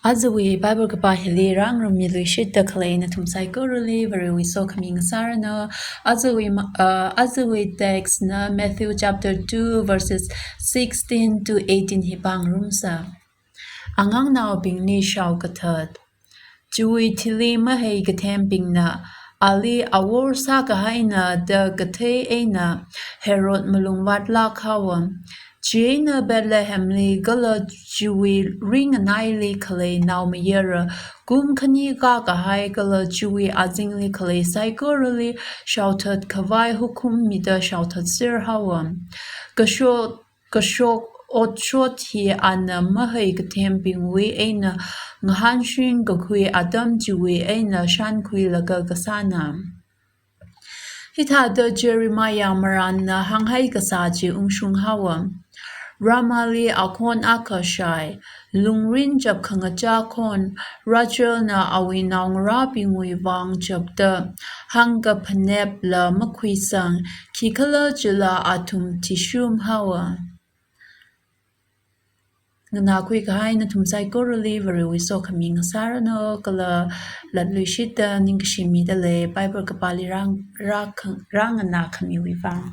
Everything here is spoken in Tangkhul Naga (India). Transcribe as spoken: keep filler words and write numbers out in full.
Ajawui Bible kapā hili rāngarummiluishitda khalei nathum saikorali Varewui sokhami ngasāranu. Ajawui ma-, uh, ajawui text na Matthew chapter two verses sixteen to eighteen hi pāngarumsa. Angangnaobingli shaokathat. Chiwui thili mahei kathembingna ali awor sākahaina da kathei eina Herod malung vātlāk haowa. Chieina Bethlehemli kala chiwui ringanaili khalei naomayara kum khani kākahai kala chiwui azingli khalei saikorali shaothat khavai hukum mida shaothatser haowa. Kashok, kashok otshot hi ana mahei kathembingwui eina ngahānshing kakhui atam chiwui eina shānkhuilaga kasāna. Hithāda Jeremiah marānna hānghai kasā chi ungshung haowa. Ramali akhon akha shai, lungrin chapkhangachā khon, Rachelna awui naongarābingwui vang chapda, hāngkaphanepla makhuisang, khikhalajila athum thishum haowa. Nganākhui kahai nathum saikorali Varewui sokhami ngasāranu, kala latluishitda ningkashi midalei Bible kapāli rāng-, rākhang-, rānganākhamiwui vang.